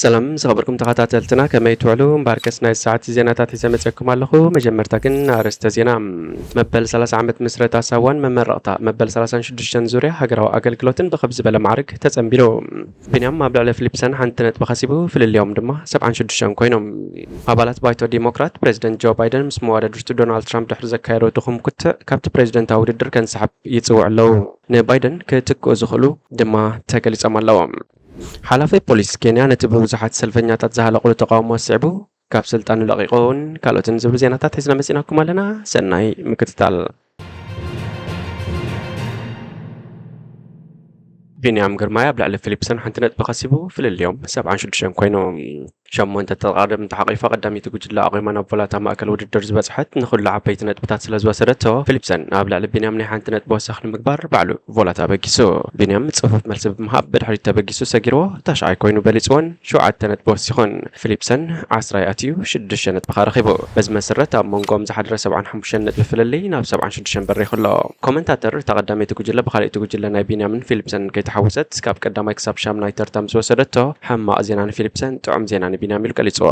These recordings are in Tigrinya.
ሰላም ዝኸበርኩም ተኸታተልትና፣ ከመይ ትውዕሉ? እምበኣርከስ ናይ ሰዓት ዜናታት ሒዘ መጸኩም ኣለኹ። መጀመርታ ግን ኣርእስተ ዜና። መበል ሰላሳ ዓመት ምስረታ ሳዋን መመረቕታ መበል ሰላሳን ሽዱሽተን ዙርያ ሃገራዊ ኣገልግሎትን ብኸብ ዝበለ ማዕርግ ተጸንቢሉ። ቢንያም ኣብ ልዕሊ ፊሊፕሰን ሓንቲ ነጥቢ ከሲቡ፣ ፍልልዮም ድማ ሰብዓን ሽዱሽተን ኮይኖም። ኣባላት ባይቶ ዲሞክራት ፕሬዚደንት ጆ ባይደን ምስ መዋዳድርቱ ዶናልድ ትራምፕ ድሕሪ ዘካየዶ ድኹም ክትዕ ካብቲ ፕሬዚደንታዊ ውድድር ከንሰሓብ ይጽውዑ ኣለዉ። ንባይደን ክትክኡ ዝኽእሉ ድማ ተገሊጾም ኣለዉ። ሓላፊ ፖሊስ ኬንያ ነቲ ብብዙሓት ሰልፈኛታት ዝሃለቑሉ ተቓውሞ ስዒቡ ካብ ስልጣኑ ለቒቑን ካልኦትን ዝብሉ ዜናታት ሒዝና መጺናኩም ኣለና። ሰናይ ምክትታል። ቢንያም ግርማይ ኣብ ልዕሊ ፊሊፕሰን ሓንቲ ነጥቢ ከሲቡ፣ ፍልልዮም ሰብዓን ሽዱሽተን ኮይኑ። ሸሞንተ ተቓደምቲ ሓቒፋ ቀዳመይቲ ጉጅለ ኣቑማ ናብ ቮላታ ማእከል ውድድር ዝበጽሐት ንኹሉ ዓበይቲ ነጥብታት ስለ ዝወሰደቶ፣ ፊሊፕሰን ኣብ ልዕሊ ቢንያም ናይ ሓንቲ ነጥቢ ወሳኺ ንምግባር ባዕሉ ቮላታ ኣበጊሱ። ቢንያም ጽፉፍ መልሲ ብምሃብ ብድሕሪት ተበጊሱ ሰጊርዎ፣ ታሽዓይ ኮይኑ በሊጽዎን ሸውዓተ ነጥቢ ወሲኹን። ፊሊፕሰን ዓስራይ ኣትዩ ሽዱሽተ ነጥቢ ከኣ ረኺቡ። በዚ መሰረት ኣብ መንጎኦም ዝሓደረ ሰብዓን ሓሙሽተን ነጥቢ ፍልልይ ናብ ሰብዓን ሽዱሽተን በሪኹ ኣሎ። ኮመንታተር እታ ቀዳመይቲ ጉጅለ ብኻልኣይቲ ጉጅለ ናይ ቢንያምን ፊሊፕሰንን ከይተሓወሰት ካብ ቀዳማይ ክሳብ ሻምናይ ተርታ ምስ ወሰደቶ፣ ሕማቕ ዜና ንፊሊፕሰን፣ ጥዑም ዜና ንቢንያም ኢሉ ገሊጽዎ።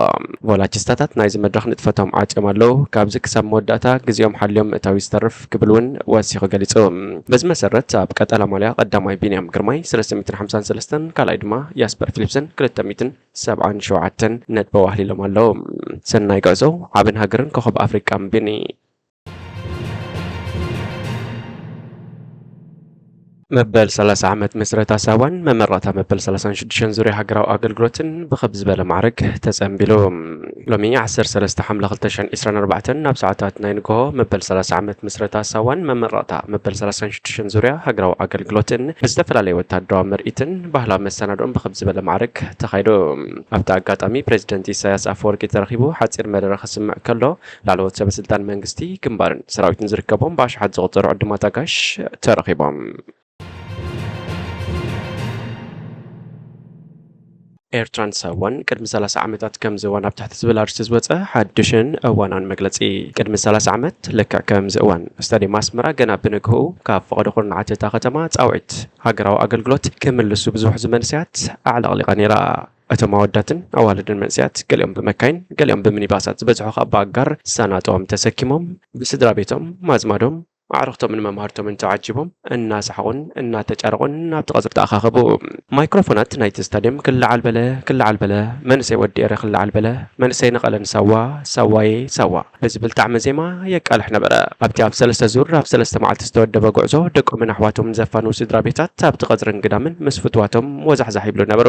ቮላቺስታታት ናይዚ መድረኽ ንጥፈቶም ዓጽዮም ኣለዉ። ካብዚ ክሳብ መወዳእታ ግዜኦም ሓልዮም ምእታው ዝተርፍ ክብል እውን ወሲኹ ገሊጹ። በዚ መሰረት ኣብ ቀጠላ ማልያ ቀዳማይ ቢንያም ግርማይ ሰለስተ ሚእትን ሓምሳን ሰለስተን፣ ካልኣይ ድማ ያስፐር ፊሊፕሰን ክልተ ሚእትን ሰብዓን ሸውዓተን ነጥቢ ኣዋህሊሎም ኣለዉ። ሰናይ ጉዕዞ ዓብን ሃገርን ኮኸብ ኣፍሪቃን ቢኒ። መበል ሰላሳ ዓመት ምስረታ ሳዋን መመረቕታ መበል ሰላሳን ሽዱሽተን ዙርያ ሃገራዊ ኣገልግሎትን ብኸብ ዝበለ ማዕርግ ተጸንቢሉ። ሎሚ ዓሰርተ ሰለስተ ሓምለ ክልተ ሽሕን ዕስራን ኣርባዕተን ናብ ሰዓታት ናይ ንግሆ መበል ሰላሳ ዓመት ምስረታ ሳዋን መመረቕታ መበል ሰላሳን ሽዱሽተን ዙርያ ሃገራዊ ኣገልግሎትን ብዝተፈላለየ ወታደራዊ ምርኢትን ባህላዊ መሰናድኦን ብኸብ ዝበለ ማዕርግ ተኻይዱ። ኣብቲ ኣጋጣሚ ፕሬዚደንት ኢሳያስ ኣፈወርቂ ተረኺቡ ሓጺር መደረ ከስምዕ ከሎ፣ ላዕለዎት ሰበ ስልጣን መንግስቲ፣ ግንባርን ሰራዊትን ዝርከቦም ብኣሽሓት ዝቑጸሩ ዕዱማት ኣጋይሽ ተረኺቦም። ኤርትራን ሳዋን ቅድሚ ሰላሳ ዓመታት ከም ዝዋን ኣብ ትሕቲ ዝብል ኣርእስቲ ዝወጸ ሓድሽን እዋናውን መግለጺ። ቅድሚ ሰላሳ ዓመት ልክዕ ከምዚ እዋን ስታድየም ኣስመራ ገና ብንግህኡ ካብ ፈቐዶ ኩርናዓት እታ ከተማ ጻውዒት ሃገራዊ ኣገልግሎት ክምልሱ ብዝውሕዙ መንእሰያት ኣዕለቕሊቓ ነይራ። እቶም ኣወዳትን ኣዋልድን መንእሰያት ገሊኦም ብመካይን ገሊኦም ብምኒባሳት ዝበዝሑ ከኣ ብኣጋር ሳናጦም ተሰኪሞም ብስድራ ቤቶም ኣዝማዶም ኣዕሩኽቶምን መማህርቶምን ተዓጂቦም እናሰሓቑን እናተጫረቑን ናብቲ ቀጽሪ ተኣኻኸቡ። ማይክሮፎናት ናይቲ ስታድየም ክለዓል በለ ክለዓል በለ፣ መንእሰይ ወዲ ኤረ ክለዓል በለ፣ መንእሰይ ነቐለን ሳዋ፣ ሳዋየ ሳዋ ብዝብል ጣዕመ ዜማ የቃልሕ ነበረ። ኣብቲ ኣብ ሰለስተ ዙር ኣብ ሰለስተ መዓልቲ ዝተወደበ ጉዕዞ ደቆምን ኣሕዋቶምን ዘፋንዉ ስድራ ቤታት ኣብቲ ቀጽርን ግዳምን ምስ ፍትዋቶም ወዛሕዛሕ ይብሉ ነበሩ።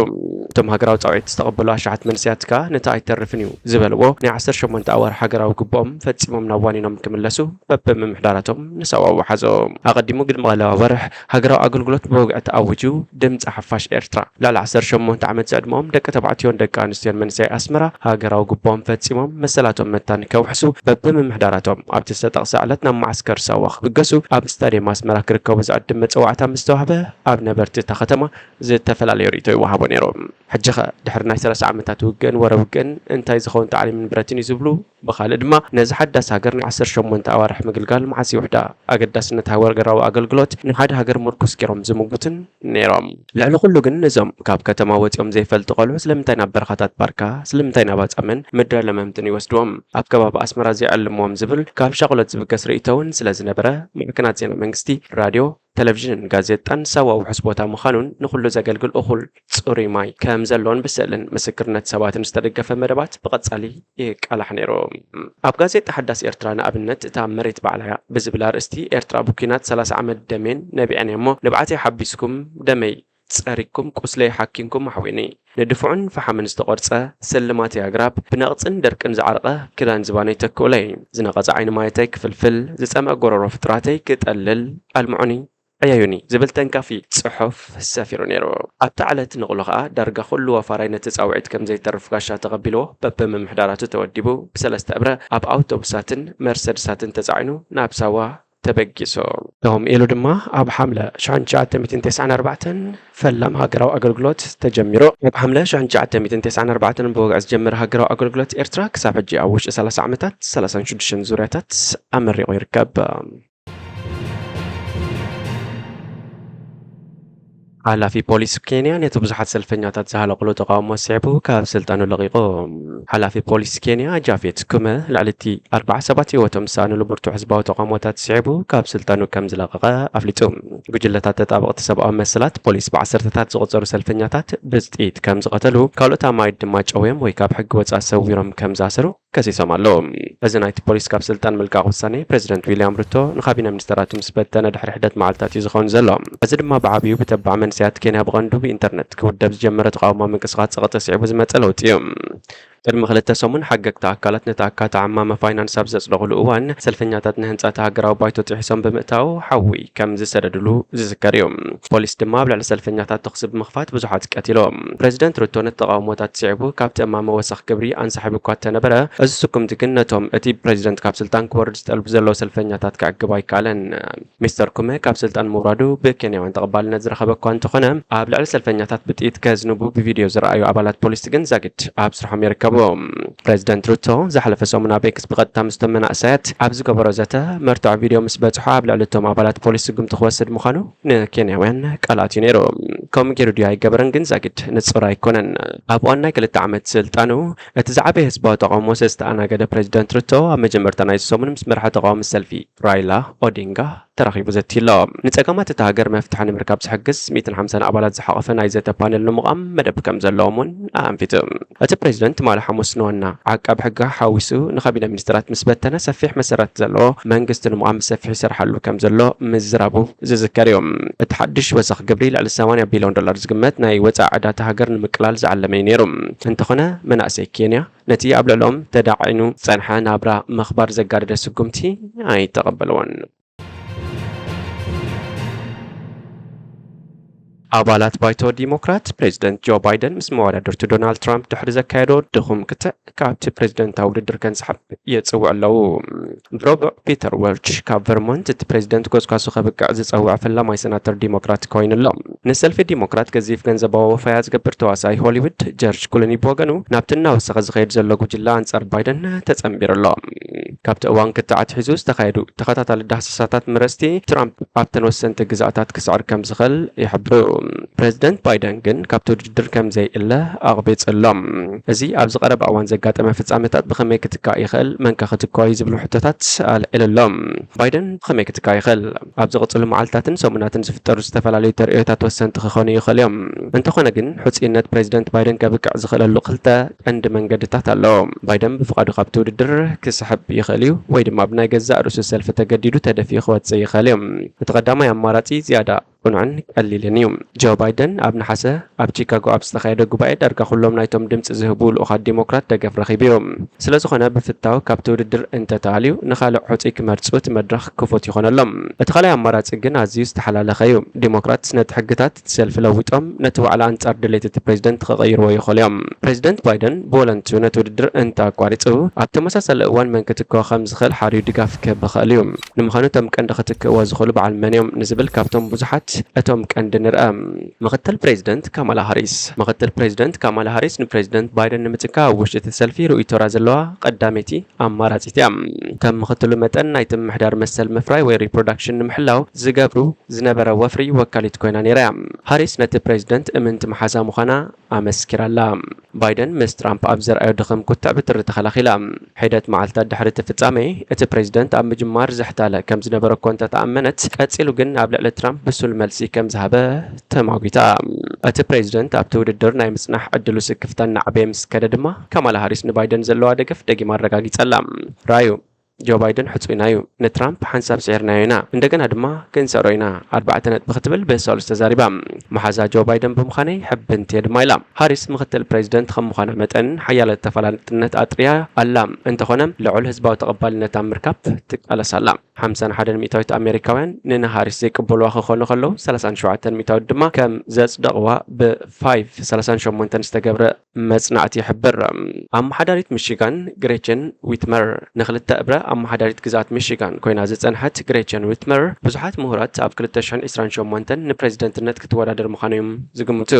እቶም ሃገራዊ ጻውዒት ዝተቐበሉ ኣሽሓት መንእሰያት ከኣ ነቲ ኣይተርፍን እዩ ዝበልዎ ናይ ዓሰርተ ሸሞንተ ኣዋርሕ ሃገራዊ ግቡኦም ፈጺሞም ናብ ዋኒኖም ክምለሱ በብምምሕዳራቶም ንሳዋ ወሓዞ። ኣቐዲሙ ቅድሚ ቀለባ ወርሕ ሃገራዊ ኣገልግሎት ብወግዒ ተኣዊጁ፣ ድምጺ ሓፋሽ ኤርትራ ልዕሊ ዓሰርተ ሸሞንተ ዓመት ዝዕድመኦም ደቂ ተባዕትዮን ደቂ ኣንስትዮን መንእሰያት ኣስመራ ሃገራዊ ግቡኦም ፈጺሞም መሰላቶም መታን ከውሕሱ በብምምሕዳራቶም ኣብቲ ዝተጠቕሰ ዕለት ናብ መዓስከር ሳዋ ክብገሱ ኣብ ስታድየም ኣስመራ ክርከቡ ዝዕድም መጸዋዕታ ምስ ተዋህበ ኣብ ነበርቲ እታ ከተማ ዝተፈላለየ ርእይቶ ይወሃቦ ነይሩ። ሕጂኸ ድሕሪ ናይ ሰላሳ ዓመታት ውግእን ወረ ውግእን እንታይ ዝኸውን ታዕሊምን ብረትን እዩ ዝብሉ፣ ብኻልእ ድማ ነዚ ሓዳስ ሃገር ናይ ዓሰርተ ሸሞንተ ኣዋርሕ ምግልጋል መዓስ ይውሕዳ? ኣገዳስነት ሃገራዊ ኣገልግሎት ንሓደ ሃገር ምርኩስ ገይሮም ዝምጉትን ነይሮም። ልዕሊ ኩሉ ግን እዞም ካብ ከተማ ወጺኦም ዘይፈልጡ ቆልዑ ስለምንታይ ናብ በረኻታት ባርካ፣ ስለምንታይ ናብ ኣጻምን ምድረ ለመምትን ይወስድዎም? ኣብ ከባቢ ኣስመራ ዘይዕልምዎም ዝብል ካብ ሻቕሎት ዝብገስ ርእይቶ እውን ስለ ዝነበረ፣ ማዕከናት ዜና መንግስቲ፣ ራድዮ፣ ቴሌቪዥንን ጋዜጣን ሳዋ ውሑስ ቦታ ምዃኑን ንኹሉ ዘገልግል እኹል ጽሩይ ማይ ከም ዘለዎን ብስእልን ምስክርነት ሰባትን ዝተደገፈ መደባት ብቐጻሊ ይቃላሕ ነይሩ። ኣብ ጋዜጣ ሓዳስ ኤርትራ ንኣብነት፣ እታ መሬት ባዕላ እያ ብዝብል ኣርእስቲ፣ ኤርትራ ብኲናት ሰላሳ ዓመት ደሜን ነቢዐን እየ እሞ ንብዓተይ ሓቢስኩም፣ ደመይ ጸሪግኩም፣ ቁስለይ ሓኪምኩም ኣሕዊኒ። ንድፉዕን ፈሓምን ዝተቖርጸ ስልማተይ ኣግራብ፣ ብነቕጽን ደርቅን ዝዓረቐ ክዳን ዝባነይ ተክኡለይ። ዝነቐጸ ዓይኒ ማየተይ ክፍልፍል፣ ዝጸምአ ጎረሮ ፍጥራተይ ክጠልል ኣልምዑኒ። ዕየዩኒ ዝብል ተንካፊ ጽሑፍ ሰፊሩ ነይሩ። ኣብታ ዕለት ንቕሎ ኸኣ ዳርጋ ኩሉ ወፋራይ ነቲ ጻውዒት ከም ዘይተርፍ ጋሻ ተቐቢልዎ በብምምሕዳራቱ ተወዲቡ ብሰለስተ እብረ ኣብ ኣውቶቡሳትን መርሰድሳትን ተጻዒኑ ናብ ሳዋ ተበጊሱ። ከምኡ ኢሉ ድማ ኣብ ሓምለ ሽሕን ትሽዓተ ሚእትን ተስዓን ኣርባዕተን ፈላም ሃገራዊ ኣገልግሎት ተጀሚሩ። ኣብ ሓምለ ሽሕን ትሽዓተ ሚእትን ተስዓን ኣርባዕተን ብወግዒ ዝጀመረ ሃገራዊ ኣገልግሎት ኤርትራ ክሳብ ሕጂ ኣብ ውሽጢ ሰላሳ ዓመታት ሰላሳን ሽዱሽተን ዙርያታት ኣመሪቑ ይርከብ። ሓላፊ ፖሊስ ኬንያ ነቲ ብዙሓት ሰልፈኛታት ዝሃለቑሉ ተቓውሞ ስዒቡ ካብ ስልጣኑ ለቒቑ። ሓላፊ ፖሊስ ኬንያ ጃፌት ኩመ ልዕሊ እቲ ኣርባዓ ሰባት ህይወቶም ዝሰኣኑሉ ብርቱዕ ህዝባዊ ተቓውሞታት ስዒቡ ካብ ስልጣኑ ከም ዝለቐቐ ኣፍሊጡ። ጉጅለታት ተጣበቕቲ ሰብኣዊ መሰላት ፖሊስ ብዓሰርተታት ዝቑጸሩ ሰልፈኛታት ብጥይት ከም ዝቐተሉ፣ ካልኦት ኣማኢት ድማ ጨውዮም ወይ ካብ ሕጊ ወጻኢ ሰዊሮም ከም ዝኣሰሩ ከሲሶም ኣለዉ። እዚ ናይቲ ፖሊስ ካብ ስልጣን ምልቃቕ ውሳኔ ፕሬዚደንት ዊልያም ሩቶ ንካቢነ ሚኒስተራቱ ምስ በተነ ድሕሪ ሕደት መዓልታት እዩ ዝኸውን ዘሎ። እዚ ድማ ብዓብዩ ብተባዕ መንእሰያት ኬንያ ብቐንዱ ብኢንተርነት ክውደብ ዝጀመረ ተቓውሞ ምንቅስቓስ ጸቕጢ ስዒቡ ዝመጸ ለውጢ እዩ። ቅድሚ ክልተ ሰሙን ሓገግቲ ኣካላት ነቲ ኣካታዓማሚ ፋይናንስ ኣብ ዘጽደቑሉ እዋን፣ ሰልፈኛታት ንህንጻ እቲ ሃገራዊ ባይቶ ጥሒሶም ብምእታው ሓዊ ከም ዝሰደድሉ ዝዝከር እዩ። ፖሊስ ድማ ኣብ ልዕሊ ሰልፈኛታት ተኹሲ ብምኽፋት ብዙሓት ቀቲሎም። ፕሬዚደንት ሩቶ ነቲ ተቓውሞታት ስዒቡ ካብቲ እማመ ወሰኽ ግብሪ ኣንሳሒቡ እኳ እንተነበረ፣ እዚ ስጉምቲ ግን ነቶም እቲ ፕሬዚደንት ካብ ስልጣን ክወርድ ዝጠልቡ ዘለዉ ሰልፈኛታት ከዕግብ ኣይከኣለን። ሚስተር ኩመ ካብ ስልጣን ምውራዱ ብኬንያውያን ተቐባልነት ዝረኸበ እኳ እንተኾነ፣ ኣብ ልዕሊ ሰልፈኛታት ብጥይት ከዝንቡ ብቪድዮ ዝረኣዩ ኣባላት ፖሊስ ግን ዛጊድ ኣብ ስርሖም የርከብዎም። ፕሬዚደንት ሩቶ ዝሓለፈ ሰሙን ኣብ ኤክስ ብቐጥታ ምስቶም መናእሰያት ኣብ ዝገበሮ ዘተ፣ መርትዖ ቪድዮ ምስ በጽሖ ኣብ ልዕሊ እቶም ኣባላት ፖሊስ ስጉምቲ ክወስድ ምዃኑ ንኬንያውያን ቃል ኣትዩ ነይሩ። ከምኡ ገይሩ ድዩ ኣይገበረን ግን ዛጊድ ንጹር ኣይኮነን። ኣብ እዋን ናይ ክልተ ዓመት ስልጣኑ እቲ ዝዓበየ ህዝባዊ ተቓውሞ ዝተኣናገደ ፕሬዚደንት ሩቶ፣ ኣብ መጀመርታ ናይዚ ሰሙን ምስ መራሒ ተቓዋሚ ሰልፊ ራይላ ኦዲንጋ ተራኺቡ ዘትዩ ኣሎ። ንጸገማት እታ ሃገር መፍትሒ ንምርካብ ዝሕግዝ ሚእትን ሓምሳን ኣባላት ዝሓቖፈ ናይ ዘተ ፓነል ንምቋም መደብ ከም ዘለዎም እውን ኣኣንፊቱ። እቲ ፕሬዚደንት ትማሊ ሓሙስ ንዋና ዓቃቢ ሕጊ ሓዊሱ ንካቢነ ሚኒስተራት ምስ በተነ፣ ሰፊሕ መሰረት ዘለዎ መንግስቲ ንምቋም ብሰፊሕ ይሰርሓሉ ከም ዘሎ ምዝራቡ ዝዝከር እዩ። እቲ ሓድሽ ወሰኽ ግብሪ ልዕሊ ሰማንያ ቢልዮን ዶላር ዝግመት ናይ ወጻኢ ዕዳ እታ ሃገር ንምቅላል ዝዓለመ እዩ ነይሩ። እንተኾነ፣ መናእሰይ ኬንያ ነቲ ኣብ ልዕሊኦም ተዳዒኑ ዝጸንሐ ናብራ ምኽባር ዘጋደደ ስጉምቲ ኣይተቐበልዎን። ኣባላት ባይቶ ዲሞክራት፣ ፕሬዚደንት ጆ ባይደን ምስ መወዳድርቱ ዶናልድ ትራምፕ ድሕሪ ዘካየዶ ድኹም ክትዕ፣ ካብቲ ፕሬዚደንታዊ ውድድር ከንስሓብ ይጽውዑ ኣለዉ። ብረቡዕ፣ ፒተር ዌልች ካብ ቨርሞንት እቲ ፕሬዚደንት ጎስጓሱ ከብቅዕ ዝጸውዐ ፈላማይ ሰናተር ዲሞክራት ኮይኑ ኣሎ። ንሰልፊ ዲሞክራት ገዚፍ ገንዘባዊ ወፈያ ዝገብር ተዋሳኣይ ሆሊውድ ጀርጅ ክሉኒ ብወገኑ፣ ናብቲ እናወሰኸ ዝኸይድ ዘሎ ጉጅለ ኣንጻር ባይደን ተጸንቢሩ ኣሎ። ካብቲ እዋን ክትዕ ኣትሒዙ ዝተኻየዱ ተኸታታሊ ዳህሳሳታት መረጽቲ፣ ትራምፕ ኣብተን ወሰንቲ ግዝኣታት ክስዕር ከም ዝኽእል ይሕብሩ። ፕሬዚደንት ባይደን ግን ካብቲ ውድድር ከም ዘይእለ ኣቕቢጹ ኣሎ። እዚ ኣብዚ ቀረባ እዋን ዘጋጠመ ፍጻመታት ብኸመይ ክትካእ ይኽእል? መንከ ክትክኦ እዩ? ዝብሉ ሕቶታት ኣልዒሉ ኣሎ። ባይደን ብኸመይ ክትካእ ይኽእል? ኣብ ዝቕጽሉ መዓልታትን ሰሙናትን ዝፍጠሩ ዝተፈላለዩ ተርእዮታት ወሰንቲ ክኾኑ ይኽእሉ እዮም። እንተኾነ ግን፣ ሕጹይነት ፕሬዚደንት ባይደን ከብቅዕ ዝኽእለሉ ክልተ ቀንዲ መንገድታት ኣሎ። ባይደን ብፍቓዱ ካብቲ ውድድር ክስሕብ ይኽእል እዩ፣ ወይ ድማ ብናይ ገዛእ ርእሱ ሰልፊ ተገዲዱ ተደፊኡ ክወጽእ ይኽእል እዩ። እቲ ቀዳማይ ኣማራጺ ዝያዳ ቅኑዕን ቀሊልን እዩ። ጆ ባይደን ኣብ ነሓሰ ኣብ ቺካጎ ኣብ ዝተኻየደ ጉባኤ፣ ዳርጋ ኩሎም ናይቶም ድምጺ ዝህቡ ልኡኻት ዲሞክራት ደገፍ ረኺቡ እዩ። ስለ ዝኾነ፣ ብፍታው ካብቲ ውድድር እንተተኣልዩ፣ ንኻልእ ሕጹይ ክመርጹ እቲ መድረኽ ክፉት ይኾነሎም። እቲ ካልኣይ ኣማራጺ ግን ኣዝዩ ዝተሓላለኸ እዩ። ዲሞክራት ነቲ ሕግታት እቲ ሰልፊ ለዊጦም፣ ነቲ ዋዕላ ኣንጻር ድሌት እቲ ፕሬዚደንት ክቕይርዎ ይኽእሉ እዮም። ፕሬዚደንት ባይደን ብወለንትኡ ነቲ ውድድር እንተ ኣቋሪጹ፣ ኣብ ተመሳሳሊ እዋን መን ክትክኦ ከም ዝኽእል ሓርዩ ድጋፍ ክህብ ይኽእል እዩ። ንምዃኑ፣ እቶም ቀንዲ ክትክእዎ ዝኽእሉ በዓል መን እዮም ንዝብል፣ ካብቶም ብዙሓት እቶም ቀንዲ ንርአ። ምኽትል ፕሬዚደንት ካማላ ሃሪስ። ምኽትል ፕሬዚደንት ካማላ ሃሪስ ንፕሬዚደንት ባይደን ንምጽንካር ኣብ ውሽጢ እቲ ሰልፊ ርኡይ ተራ ዘለዋ ቀዳመይቲ ኣማራጺት እያ። ከም ምኽትሉ መጠን፣ ናይቲ ምምሕዳር መሰል ምፍራይ ወይ ሪፕሮዳክሽን ንምሕላው ዝገብሩ ዝነበረ ወፍሪ ወካሊት ኮይና ነይራ እያ። ሃሪስ ነቲ ፕሬዚደንት እምንቲ መሓዛ ምዃና ኣመስኪራላ። ባይደን ምስ ትራምፕ ኣብ ዘርኣዮ ድኽም ክትዕ ብትሪ ተኸላኺላ። ሒደት መዓልታት ድሕሪ እቲ ፍጻሜ፣ እቲ ፕሬዚደንት ኣብ ምጅማር ዘሕታለ ከም ዝነበረ እኮ እንተተኣመነት፣ ቀጺሉ ግን ኣብ ልዕሊ ትራምፕ ብሱል መልሲ ከም ዝሃበ ተማጒታ። እቲ ፕሬዚደንት ኣብቲ ውድድር ናይ ምጽናሕ ዕድሉ ስክፍታ እናዓበየ ምስ ከደ ድማ፣ ካማላ ሃሪስ ንባይደን ዘለዋ ደገፍ ደጊማ ኣረጋጊጸላ። ራእዩ፣ ጆ ባይደን ሕጹይና እዩ። ንትራምፕ ሓንሳብ ስዒርናዮ ኢና። እንደገና ድማ ክንስዕሮ ኢና። ኣርባዕተ ነጥቢ ክትብል ብሰሉስ ተዛሪባ። መሓዛ ጆ ባይደን ብምዃነይ ሕብንቲ እየ ድማ ኢላ። ሃሪስ ምኽትል ፕሬዚደንት ከም ምዃና መጠን፣ ሓያለ ተፈላጥነት ኣጥርያ ኣላ። እንተኾነ፣ ልዑል ህዝባዊ ተቐባልነት ኣብ ምርካብ ትቃለስ ኣላ። ሓምሳን ሓደን ሚእታዊት ኣሜሪካውያን ንንሃሪስ ዘይቅበልዋ ክኾኑ ከለዉ፣ ሰላሳን ሸውዓተን ሚእታዊት ድማ ከም ዘጽደቕዋ ብፋይቭ ሰላሳን ሸሞንተን ዝተገብረ መጽናዕቲ ይሕብር። ኣመሓዳሪት ሚሺጋን ግሬቸን ዊትመር፣ ንኽልተ እብረ ኣመሓዳሪት ግዝኣት ሚሺጋን ኮይና ዝጸንሐት ግሬቸን ዊትመር፣ ብዙሓት ምሁራት ኣብ ክልተ ሽሕን ዕስራን ሸሞንተን ንፕሬዚደንትነት ክትወዳደር ምዃና እዮም ዝግምቱ።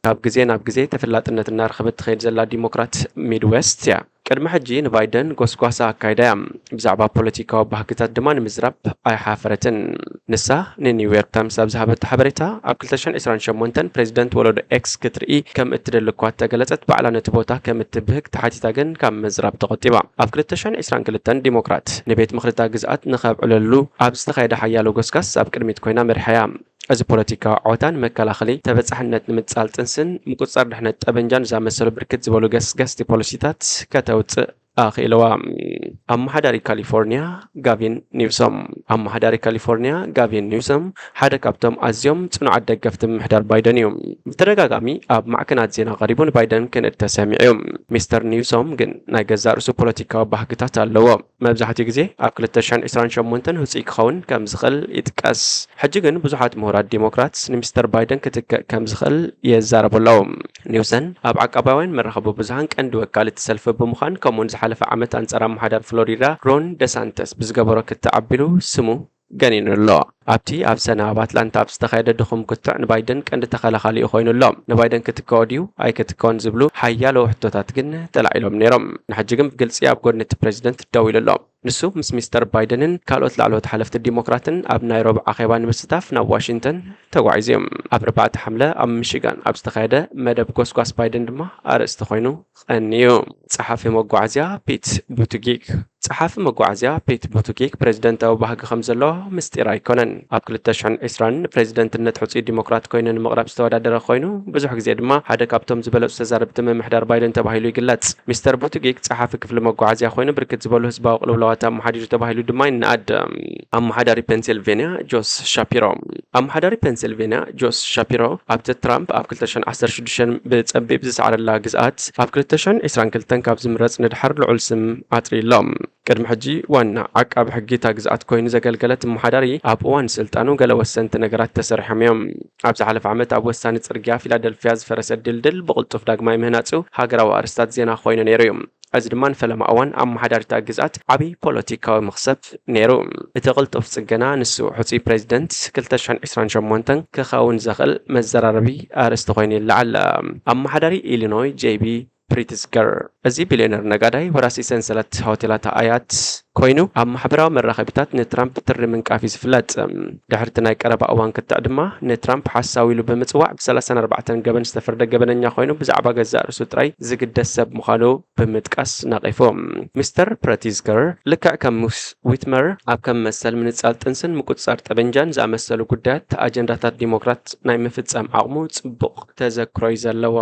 ካብ ግዜ ናብ ግዜ ተፈላጥነት እናረኸበት ትኸይድ ዘላ ዲሞክራት ሚድዌስት እያ። ቅድሚ ሕጂ ንባይደን ጎስጓሳ ኣካይዳ እያ። ብዛዕባ ፖለቲካዊ ባህግታት ድማ ንምዝራብ ኣይሓፈረትን። ንሳ ንኒውዮርክ ታይምስ ኣብ ዝሃበቶ ሓበሬታ፣ ኣብ ክልተ ሽሕን ዕስራን ሸሞንተን ፕሬዚደንት ወለዶ ኤክስ ክትርኢ ከም እትደሊ እኳ እተገለጸት፣ ባዕላ ነቲ ቦታ ከም እትብህግ ተሓቲታ ግን ካብ ምዝራብ ተቖጢባ። ኣብ ክልተ ሽሕን ዕስራን ክልተን ዲሞክራት ንቤት ምኽሪ እታ ግዝኣት ንኸብዕለሉ ኣብ ዝተኻየደ ሓያሎ ጎስጋስ ኣብ ቅድሚት ኮይና መሪሓ እያ። እዚ ፖለቲካዊ ዓወታ ንመከላኸሊ፣ ተበጻሕነት ንምጻል ጥንስን ምቁጽጻር ድሕነት ጠበንጃን ዝኣመሰሉ ብርክት ዝበሉ ገስገስቲ ፖሊሲታት ከተውጽእ ኣኽኢልዋ። ኣመሓዳሪ ካሊፎርኒያ ጋቪን ኒውሶም። ኣመሓዳሪ ካሊፎርኒያ ጋቪን ኒውሶም ሓደ ካብቶም ኣዝዮም ጽኑዓት ደገፍቲ ምምሕዳር ባይደን እዩ። ብተደጋጋሚ ኣብ ማዕከናት ዜና ቀሪቡ ንባይደን ክንእድ ተሰሚዑ እዩ። ሚስተር ኒውሶም ግን ናይ ገዛእ ርእሱ ፖለቲካዊ ባህግታት ኣለዎ። መብዛሕትኡ ግዜ ኣብ ክልተ ሽሕን ዕስራን ሸሞንተን ህጹይ ክኸውን ከም ዝኽእል ይጥቀስ። ሕጂ ግን ብዙሓት ምሁራት ዲሞክራትስ ንሚስተር ባይደን ክትክእ ከም ዝኽእል የዛረቡ ኣለዉ። ኒውሰን ኣብ ዓቃባውያን መራኸቢ ብዙሃን ቀንዲ ወካሊ እቲ ሰልፊ ብምዃን፣ ከምኡውን ዝሓለፈ ዓመት ኣንጻር ኣመሓዳሪ ፍሎሪዳ ሮን ደሳንተስ ብዝገበሮ ክትዕ ኣቢሉ ስሙ ገኒኑ ኣሎ። ኣብቲ ኣብ ሰነ ኣብ ኣትላንታ ኣብ ዝተኻየደ ድኹም ክትዕ ንባይደን ቀንዲ ተኸላኻሊኡ ኮይኑ ኣሎ። ንባይደን ክትከኦ ድዩ ኣይክትከኦን ዝብሉ ሓያሎ ሕቶታት ግን ተላዒሎም ነይሮም። ንሕጂ ግን ብግልጺ ኣብ ጎድኒ እቲ ፕሬዚደንት ደው ኢሉ ኣሎ። ንሱ ምስ ሚስተር ባይደንን ካልኦት ላዕለዎት ሓለፍቲ ዲሞክራትን ኣብ ናይ ረቡዕ ኣኼባ ንምስታፍ ናብ ዋሽንግተን ተጓዒዙ እዩ። ኣብ ኣርባዕተ ሓምለ ኣብ ሚሽጋን ኣብ ዝተኻየደ መደብ ጎስጓስ ባይደን ድማ ኣርእስቲ ኮይኑ ቀንዩ። ጸሓፊ መጓዓዝያ ፒት ቡቲጊግ። ጸሓፊ መጓዓዝያ ፒት ቡቲጊግ ፕሬዚደንታዊ ባህጊ ከም ዘሎ ምስጢር ኣይኮነን። ኣብ ክልተ ሽሕን ዕስራን ንፕሬዚደንትነት ሕጹይ ዲሞክራት ኮይኑ ንምቕራብ ዝተወዳደረ ኮይኑ፣ ብዙሕ ግዜ ድማ ሓደ ካብቶም ዝበለጹ ተዛረብቲ ምምሕዳር ባይደን ተባሂሉ ይግለጽ። ሚስተር ቡቲጊግ ጸሓፊ ክፍሊ መጓዓዝያ ኮይኑ ብርክት ዝበሉ ህዝባዊ ቅልውላዋት ኣመሓዲሩ ተባሂሉ ድማ ይነኣድ። ኣመሓዳሪ ፔንሲልቬንያ ጆስ ሻፒሮ። ኣመሓዳሪ ፔንሲልቬንያ ጆስ ሻፒሮ ኣብቲ ትራምፕ ኣብ ክልተ ሽሕን ዓሰርተ ሽዱሽተን ብጸቢብ ዝሰዓረላ ግዝኣት ኣብ ክልተ ሽሕን ዕስራን ክልተን ካብ ዝምረጽ ንድሓር ልዑል ስም ኣጥርዩ ኣሎ። ቅድሚ ሕጂ ዋና ዓቃቢ ሕጊ እታ ግዝኣት ኮይኑ ዘገልገለ እቲ ኣመሓዳሪ ኣብ እዋን ስልጣኑ ገለ ወሰንቲ ነገራት ተሰሪሖም እዮም። ኣብ ዝሓለፈ ዓመት ኣብ ወሳኒ ጽርግያ ፊላደልፊያ ዝፈረሰ ድልድል ብቕልጡፍ ዳግማይ ምህናጹ ሃገራዊ ኣርእስታት ዜና ኮይኑ ነይሩ እዩ። እዚ ድማ ንፈለማ እዋን ኣመሓዳሪ እታ ግዝኣት ዓቢ ፖለቲካዊ መኽሰብ ነይሩ። እቲ ቅልጡፍ ጽገና ንሱ ሕጹይ ፕሬዚደንት ክልተ ሽሕን ዕስራን ሸሞንተን ክኸውን ዘኽእል መዘራረቢ ኣርእስቲ ኮይኑ ይለዓል። ኣመሓዳሪ ኢሊኖይ ጄቢ ፕሪትስገር። እዚ ቢልዮነር ነጋዳይ ወራሲ ሰንሰለት ሆቴላት ኣያት ኮይኑ ኣብ ማሕበራዊ መራኸቢታት ንትራምፕ ብትሪ ምንቃፍ እዩ ዝፍለጥ። ድሕርቲ ናይ ቀረባ እዋን ክትዕ ድማ ንትራምፕ ሓሳዊ ኢሉ ብምጽዋዕ ብሰላሳን ኣርባዕተን ገበን ዝተፈርደ ገበነኛ ኮይኑ ብዛዕባ ገዛእ ርእሱ ጥራይ ዝግደስ ሰብ ምዃኑ ብምጥቃስ ነቒፉ። ሚስተር ፕረቲዝገር ልክዕ ከም ምስ ዊትመር ኣብ ከም መሰል ምንጻል ጥንስን ምቁጽጻር ጠበንጃን ዝኣመሰሉ ጉዳያት ኣጀንዳታት ዲሞክራት ናይ ምፍጻም ዓቕሙ ጽቡቕ ተዘክሮ እዩ ዘለዎ።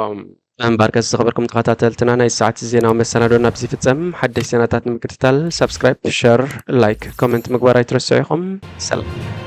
እምበኣርከስ ዝኸበርኩም ተኸታተልትና ናይ ሰዓት ዜናዊ መሰናዶ ናብዚ ይፍጸም። ሓደሽ ዜናታት ንምክትታል ሳብስክራይብ፣ ሸር፣ ላይክ፣ ኮመንት ምግባር ኣይትረስዑ ኢኹም። ሰላም።